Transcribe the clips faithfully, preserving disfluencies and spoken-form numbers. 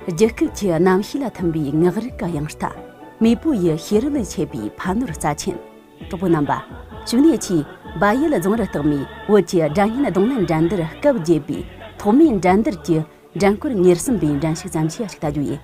རྒྱུད་སྐུད་ཀྱི་རྣམ་ཤེས་ལ་ཐིམ་པའི་ངག་རིག་གི་དབྱངས་རྟ། མེས་པོ་ཡི་ཤེས་རབ་ལས་མཆེད་པའི་ཕ་ནོར་རྩ་ཆེན། གྲོགས་པོ་རྣམ་པ། གཞུག་ནས་ཆེས་བལ་ཡུལ་རྫོང་རུ་སྟག་མའི་བོད་ཀྱི་སྒྲ་སྙན་རྡུང་ལེན་འགྲན་བསྡུར་སྐབས་བརྒྱད་པའི་ཐོག་མའི་འགྲན་བསྡུར་གྱི་འགྲན་སྐོར་ཉེར་གསུམ་པའི་འགྲན་ཞུགས་བརྩམས་ཆོས་ཞིག་ལྟ་རྒྱུ་ཡིན།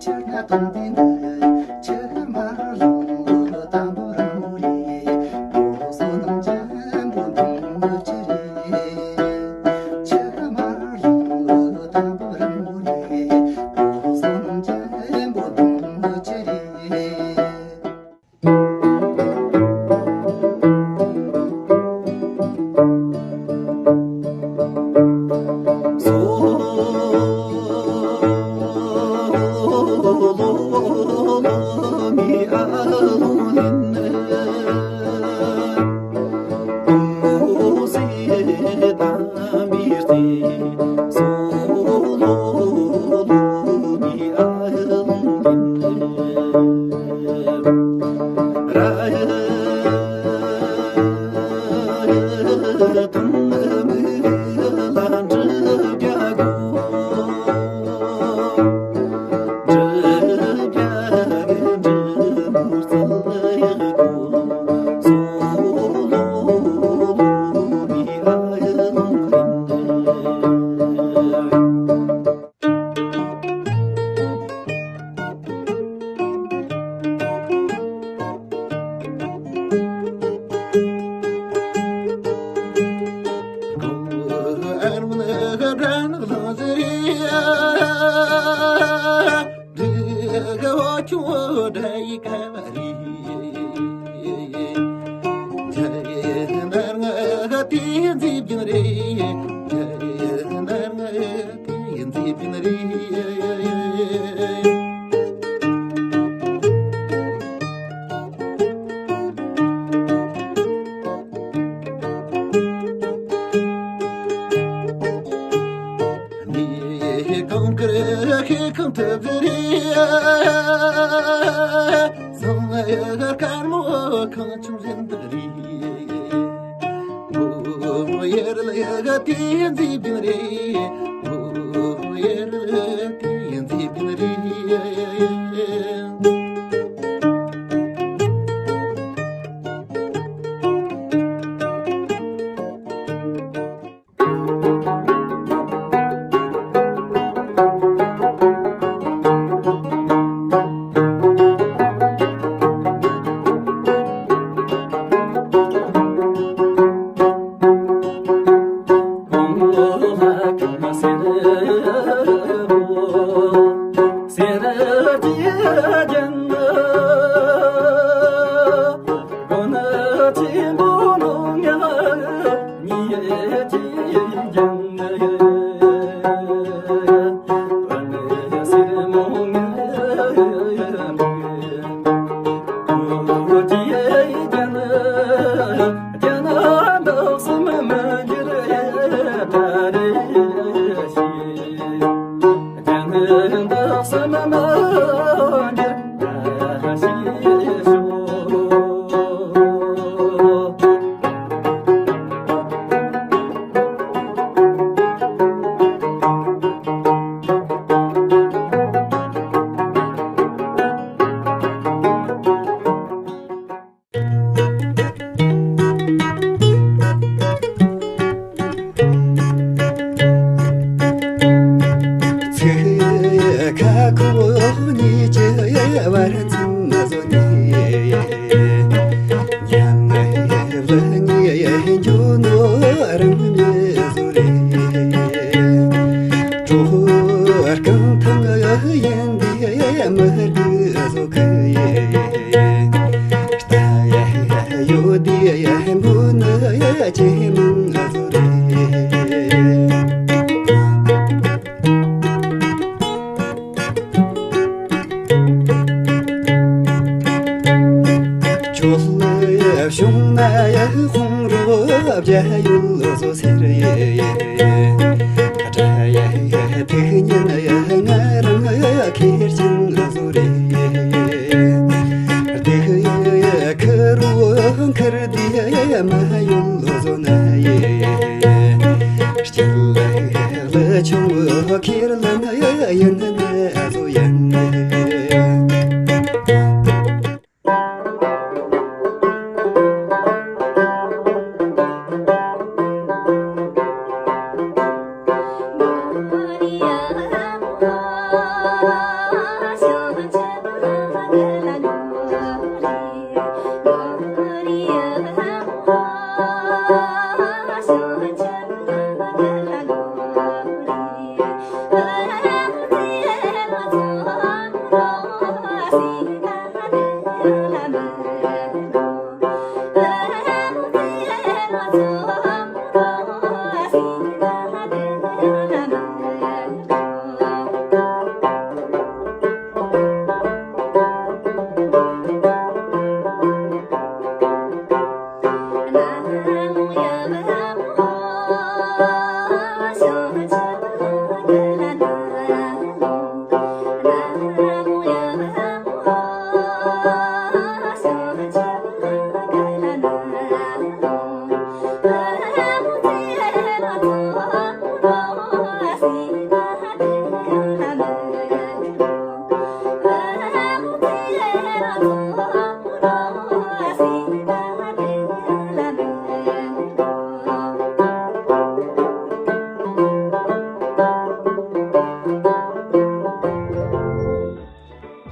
ཚིག་ཁ་ཁོག་གཉིས་ཀྱི་བར་མཚམས་བཟོ་ནས། ཡང་ལ་གཉིས་འགྱོ་ནོ་རང་མི་བཟོ་རེད། གྲོགས་རྐང་ཐང་ཡིན་དེ་མི་དགོས་བཟོ་གི། ཡོད་དེ་འབུ་ནི་ཇེ་མང་བཟོ་རེད། ཁྱོད་ལ་བྱུང་ན་ཡ་ཁོང་རོ་བརྒྱ་ཡོད་བཟོ་ཟེར། ཡ་ཡ་ཐུག་ཉིན་ཡ་ང་རང་ཁེར་ཆེན་བཟོ་རེད། དེ་ཁི་རུ་ཁར་དེ་མ་ཡོད་བཟོ་ན་ཡེ། སྐྱིད་ལ་ཆུང་ཁེར་ལ་ན་ཡིན་ན་བཟོ་ཡིན།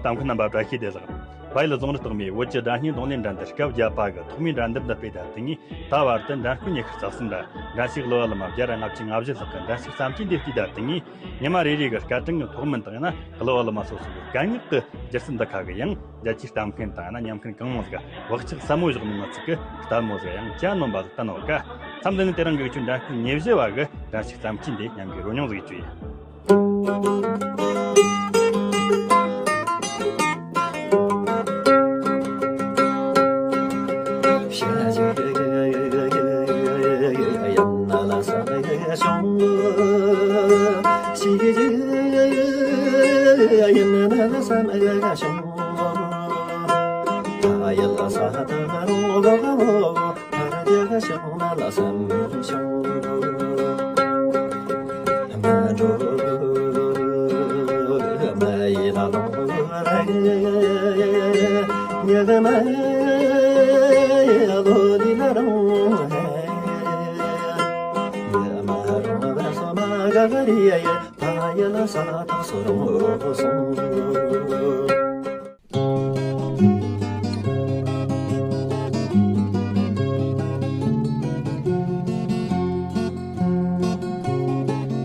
གཏམ་མཁན་རྣམ་པ་བཀྲ་ཤིས་བདེ་ལེགས། བལ་ཡུལ་རྫོང་རི་སྟག་མའི་བོད་ཀྱི་སྒྲ་སྙན་རྡུང་ལེན་འགྲན་བསྡུར་སྐབས་བརྒྱད་པ་གི་ཐོག་མའི་འགྲན་བསྡུར་འདི་སྤེལ་ཐབས་དུས་ངས་ད་བར་དུ་འགྲན་སྐུལ་ཉི་ཤུ་རྩ་གསུམ་ར་འགྲན་ཞུགས་གླུ་བ་གླུ་མ་བརྒྱ་ར་ལྔ་བཅུ་ང་བཞི་ལྷག་གི་འགྲན་ཞུགས་བརྩམས་ཆོས་འདི་བལྟས་ཐབས་དུས་ངས་ཉི་མ་རེ་རེ་གི་སྐར་གྲངས་ཀྱི་ཐོག་མིན་དང་ཡང་ན་གླུ་བ་གླུ་མ་སོ་སོ་གི་སྐད་ངག་གི་སྒྱུ་རྩལ་འདི་ཁ་གི་ཡང་རྒྱལ་སྤྱིའི་གཏམ་མཁན་དང་ཡང་ན་ཉམས་མཁན་གང་མང་ཟིག་བག་ཆགས་ཟབ་མོ་བཞག་ནི་མི་ཚིག་གི་ལྟད་མོ་ཟིག་ཡང་ཅ་ནོམ་པ་ཟིག་བསྟན་ནོ་ཀ། མཚམས་འདི་ནས་དེ་རིང་གི་ཆུ་འགྲན་སྐུལ་ཉེར་བཞི་བ་གི་འགྲན་ཞུགས་བརྩམས་ཆོས་འདི་ཉམས་གི་རོ་མྱོང་ཟིག་བཅུག་ཡིན།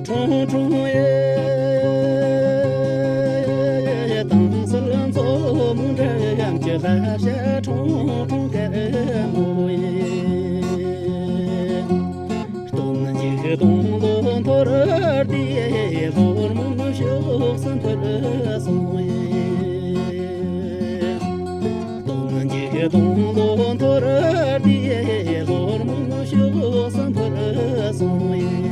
ཁྲུང་ཁྲུང་ཡེ། དྭངས་གསལ་མཚོ་མོ་འདྲ་ཡང་གི་ལྷ་བྱ་ཁྲུང་ཁྲུང་དཀར་མོ་ཡེ། སྟོན་འཇིགས་སྟོང་ལོ་འཐོར་དུས་ལྷོ་མོན་ཕྱོགས་སུ་འཕུར་སོང་ཡེ། སྟོན་འཇིགས་སྟོང་ལོ་འཐོར་དུས་ལྷོ་མོན་ཕྱོགས་སུ་འཕུར་སོང་ཡེ།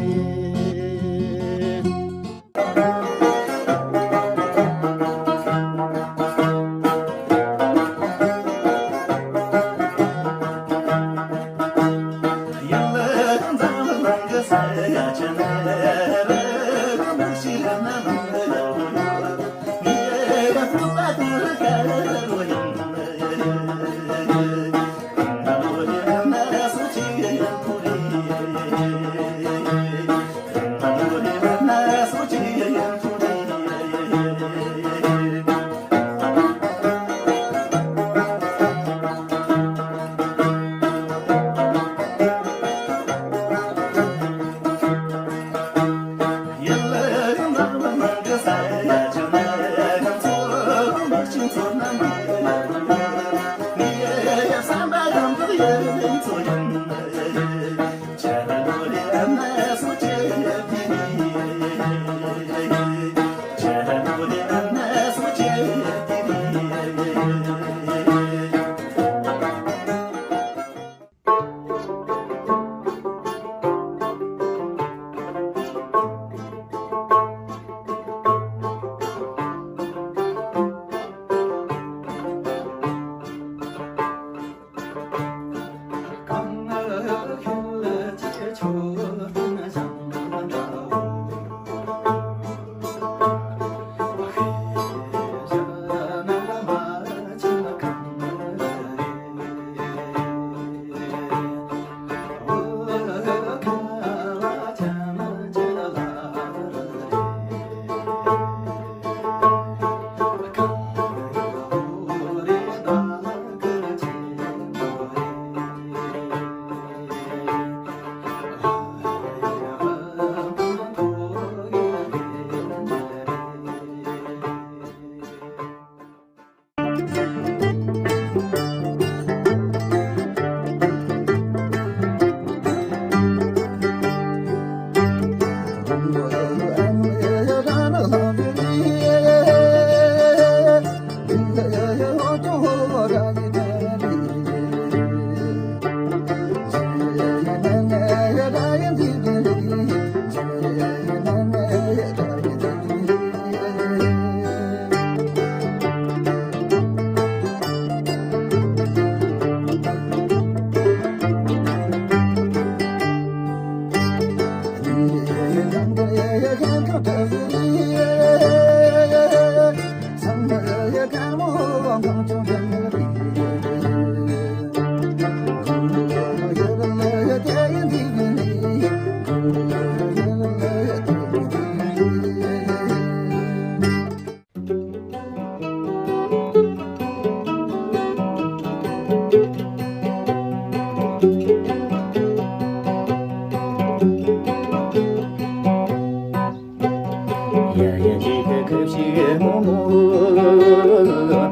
ཡ་ཡ་འཇིགས་སྐུལ་ཞིག་ངོ་མོ་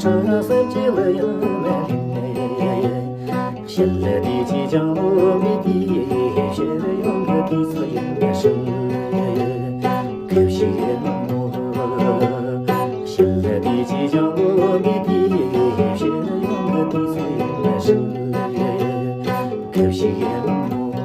ཁྲ་སེམས་ཀྱི་ལ་ཡང་མ་ལིང་ཞལ་ལ་དེ་ཅི་ཅང་ལོ་མི་དེ་ཞལ་ཡོང་གི་དུས་སུ་ཡིན་པ་ཞིག་སྐུལ་ཞིག་ངོ་མོ་ཞལ་ལ་དེ་ཅི་ཅང་ལོ་མི་དེ་ཞལ་ཡོང་གི་དུས་སུ་ཡིན་པ་ཞིག་སྐུལ་ཞིག་ངོ་མོ།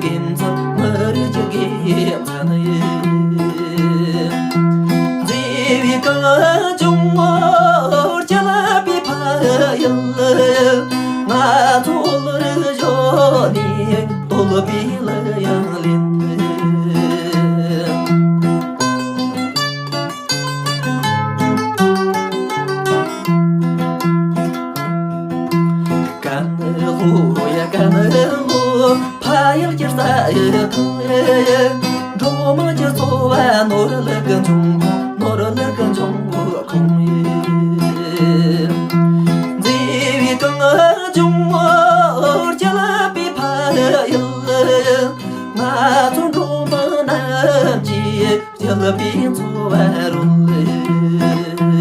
དགེ་མཚན་མི་རིགས་ཀྱི་དགེ་མཚན་ཡིན། མཛེས་པའི་གངས་ལྗོངས་ངོར་སྐྱིད་པའི་ཕ་ཡུལ། ང་ཚོ་བོད་རིགས་གཞོན་ནུའི་བསྟོད་པའི་གླུ་དབྱངས་ལེན། ག་ནི་ལོ་ཡ་ག་ནི་ལོ། ཕ་ཡུལ་གྱི་ས་ཡི་ཐང་ཡི། འགྲོ་མང་གྱི་འཚོ་བ་ནོར་ལུག་གི་འབྱུང་ཁུངས། ནོར་ལུག་གི་འབྱུང་ཁུངས་ཡིན། མཛེས་པའི་གངས་ལྗོངས་ངོར་སྐྱིད་པའི་ཕ་ཡུལ། ང་ཚོ་འགྲོ་མང་རྣམས་ཀྱི་སྐྱིད་པའི་འཚོ་བ་རོལ།